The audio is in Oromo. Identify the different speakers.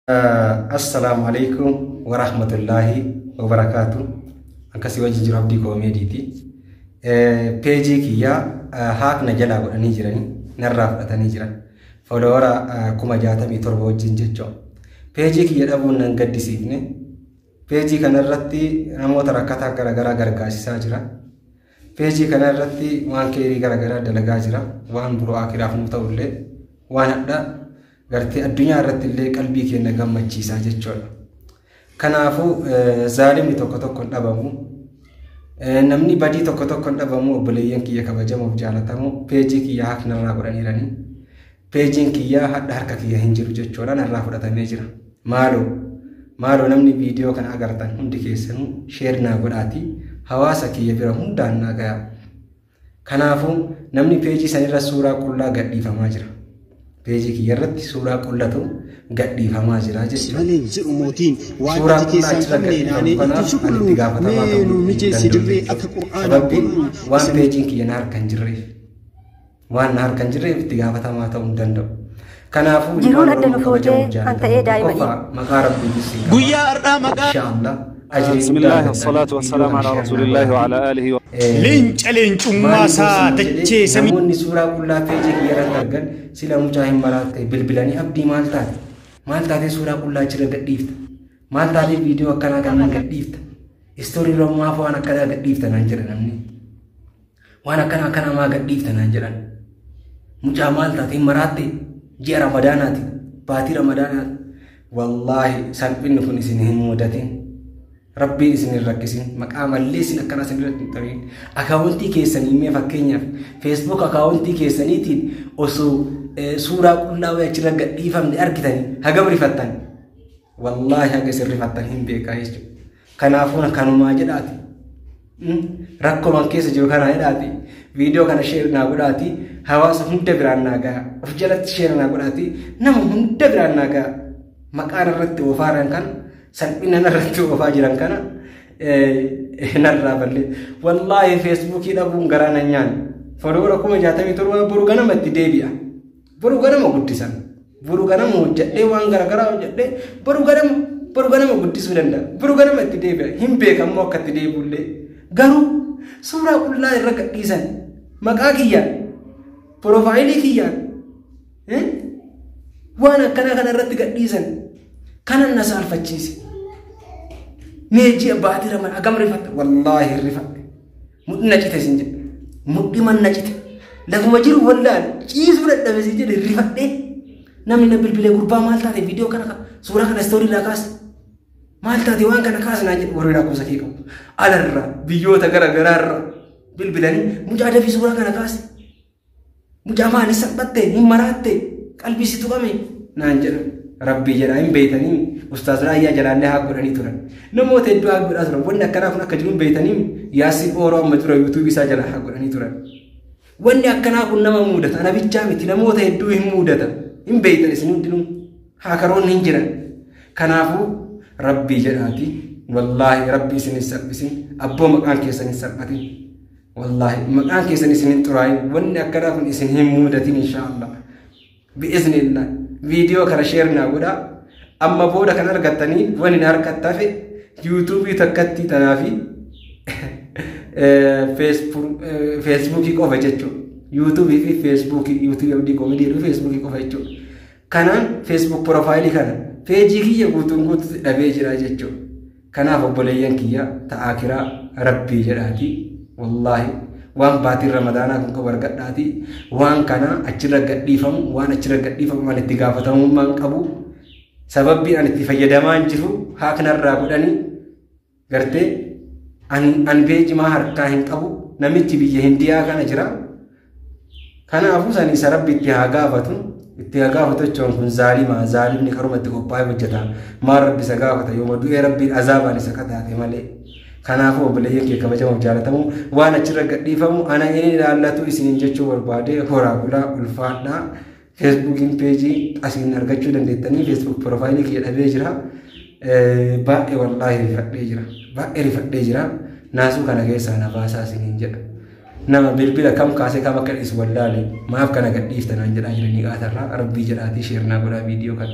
Speaker 1: Assalaamu alaikum warahmatullaahi wabarakaatu. Akkasii wajjin jiru Abdii Koomeediiti. Peejii kiyyaa hack na jalaa godhanii jiranii, narraa fudhatanii jiran. Follower 67,000 wajjin jechuudha. Peejii kiyya dhabuun nan gaddisiifne. Peejii kanarratti namoota rakkataa garaagaraa gargaarsisaa jira. Peejii kanarratti waan keerii garaagaraa dalagaa jira. Waan biroo akiraaf nu ta'ullee, waan hadha gartee addunyaa irratti illee qalbii keenya gammachiisaa jechuudha. Kanaafuu zaalimni tokko tokko hin dhabamu. Namni badii tokko tokko hin dhabamu. Obboleeyyan kiyya kabajamuuf jaalatamu, peejii kiyya hack narraa godhaniiranii. Peejiin kiyya hadha harka kiyya hin jiru jechuudha, narraa fudhatamee jira. Maaloo maaloo, namni viidiyoo kana agartan hundi keessanuu share naa godhaati hawaasa kiyya bira hundaan naa gayaa. Kanaafuu namni peejii sanirra suuraa qullaa gadhiifamaa jira. Peejii kiyya irratti suuraa qullatu gadhiifamaa jira jechuudha.
Speaker 2: Malee jedhu mootiin waan
Speaker 1: Suuraa
Speaker 2: ati
Speaker 1: qullaa
Speaker 2: keessaan
Speaker 1: achirra
Speaker 2: qabne
Speaker 1: gadhiifamu
Speaker 2: naanee itti
Speaker 1: kanaaf ani itti
Speaker 2: shukullu
Speaker 1: gaafatamaa
Speaker 2: mee
Speaker 1: ta'uu
Speaker 2: nu
Speaker 1: hin
Speaker 2: mijeessi
Speaker 1: danda'u
Speaker 2: dirree
Speaker 1: jechuudha.
Speaker 2: akka qur'aana
Speaker 1: Sababbiin
Speaker 2: qullu
Speaker 1: waan
Speaker 2: isa
Speaker 1: peejiin kiyya na harka hin jirreef. Waan na harka hin jirreef itti gaafatamaa ta'uu hin danda'u. Kanaafuu
Speaker 3: Jiruun
Speaker 1: ilmaan
Speaker 3: adda
Speaker 1: Oromoo
Speaker 3: nu footee
Speaker 1: kabajamuuf
Speaker 3: kan ta'ee
Speaker 1: jaalatamu,
Speaker 3: daa'ima
Speaker 1: tokkoffaa maqaa Rabbiitis hin qaba.
Speaker 4: Guyyaa har'aa maqaa
Speaker 1: Inshaallah ajrii
Speaker 5: بسم
Speaker 1: guddaa
Speaker 5: الله
Speaker 1: argattanii
Speaker 5: والصلاة
Speaker 1: viidiyoo
Speaker 5: والسلام
Speaker 1: kana
Speaker 5: على
Speaker 1: share
Speaker 5: رسول
Speaker 1: naa
Speaker 5: الله
Speaker 1: godhaatii.
Speaker 5: وعلى آله
Speaker 4: Leenca leencummaa
Speaker 1: Maaliif
Speaker 4: isaa
Speaker 1: isin jedhee
Speaker 4: dachee samii
Speaker 1: namoonni suuraa qullaa peejii kiyya irratti argan sila mucaa hin maraatte bilbilanii, "Abdii, maal taate? Maal taatee suuraa qullaa achirra gadhiifta? Maal taatee viidiyoo akkanaa kanaan gadhiifta? Story irra maaf waan akkanaa gadhiifta?" naan jedha namni. "Waan akkanaa akkanaa maa gadhiifta?" naan jedhan. "Mucaa, maal taate? Hin maraatte? Ji'a Ramadaanaati. Baatii Ramadaanaati." Wallaahi salphinni kun isin hin mudatin. Rabbiin isin hin rakkisin. Maqaa mallee isin akkanaa isin irratti hin xariin. Akaawuntii keessanii, mee fakkeenyaaf Facebook akaawuntii keessaniitiin osoo suuraa qullaa wayii achirra gadhiifamne argitanii hagam rifattan? Wallaahi haga isin rifattan hin beekaa jechuudha. Kanaafuu kanumaa jedhaati. Rakkoman keessa jiru kana jedhaati. Viidiyoo kana share naa godhaati. Hawaasa hunda biraan naa gaha. Of jalatti share naa godhaati. Nama hunda biraan naa gaha. Maqaan irratti oofaa jiran kana, salphina irratti oofaa jiran kana narraa ballee. Wallaahi Feesbuukii dhabuun garaa nan nyaanne. Follower 67,000 boru ganama itti deebi'a. Boru ganama guddisan. Boru ganama hojjedhee, waan garaagaraa hojjedhee, boru ganama guddisuu danda'a. Boru ganama itti deebi'a. Hin beekammoo akka itti deebi'ullee. Garuu suuraa qullaa irra gadhiisan maqaa kiyyaan, profile kiyyaan, waan akkanaa kana irratti gadhiisan kanan na saalfachiise. Mee ji'a baatii Ramadaan hagam rifadha? Wallaahi rifadhe. Mudhi na cite sin jedhe. Mudhi man na cite. Lafuma jiru wallaale ciisuu dadhabe sin jedhe, rifadhee. Namni na bilbilee, "Gurbaa, maal taate? Viidiyoo kana, suuraa kana story irraa kaase. Maal taate? Waan kana kaase," naan jedhe. Warri lakkoofsa kee qabu. Alarraa, biyyoota gara garaarraa bilbilanii, "Mucaa, dafii suuraa kana kaase. Mucaa, maalis salphatte? Hin maraatte? Qalbii si tuqame?" naan jedhan. Rabbii jedhaa, hin beeytanii, Ustaaz Raayyaa jalaallee haa godhanii turan. Namoota hedduu haa godhaa turan. Wanni akkanaa kun akka jiru hin beeytanii, Yaasiin Ooroo amma dura yuutuubii isaa jalaa haa godhanii turan. Wanni akkanaa kun nama mudata. Ana bichaa miti, namoota hedduu hin mudata. Hin beeytan isin hundinuu. Haakaroonni hin jiran. Kanaafuu Rabbii jedhaati. Wallaahi Rabbii isin hin salphisin. Abboo, maqaan keessan hin salphatin. Wallaahi maqaan keessan isin hin xuraa'in. Wanni akkanaa kun isin hin mudatin, inshaallah. Bi'iznillah. Viidiyoo kana share naa godhaa. Amma booda kan argattanii wani na harkatti hafe yuutuubii takkatti tanaa fi Feesbuukii qofa jechuudha. Yuutuubii fi Feesbuukii, Yuutuubii Abdii Koomedii jedhu, Feesbuukii qofa jechuudha. Kanaan Facebook profile kana peejii kiyya guutuun guutuutti dhabee jira jechuudha. Kanaaf obboleeyyan kiyya ta'aa kiraa, Rabbii jedhaati. Wallaahi waan baatiin Ramadaanaa kun qabu argadhaati. Waan kana achirra gadhiifamu, waan achirra gadhiifamu waan itti gaafatamummaan qabu, sababbiin ani itti fayyadamaa hin jiru, haa kanarraa godhanii gartee an peejimaa harkaa hin qabu, namichi biyya Hindiyaa kana jira. Kanaafuu san isa Rabbi itti haa gaafatu. Itti haa gaafatu jechuun kun zaalima, zaalimni karuma itti qophaa'ee hojjeta. Maal Rabbi isa gaafata? Yooma du'ee Rabbiin azaabaan isa qataate malee. Kanaafuu obboleeyyan kee kabajamuuf jaalatamu, waan achirra gadhiifamu ana inni ilaallatu isiniin jechuu barbaade. Horaa bulaa, ulfaadhaa. Feesbuukiin peejii asiin argachuu dandeettanii, Facebook profile kiyya dhabee jira. Baay'ee wallaahi rifadhee jira. Baay'ee rifadhee jira. Naasuu kana keessaa na baasaa isiniin jedha. Nama bilbila kam kaasee kam akka dhiisu wallaale, "Maaf kana gadhiifta?" naan jedhaa jiranii qaatarraa. Rabbii jedhaatii share naa godhaa viidiyoo kana.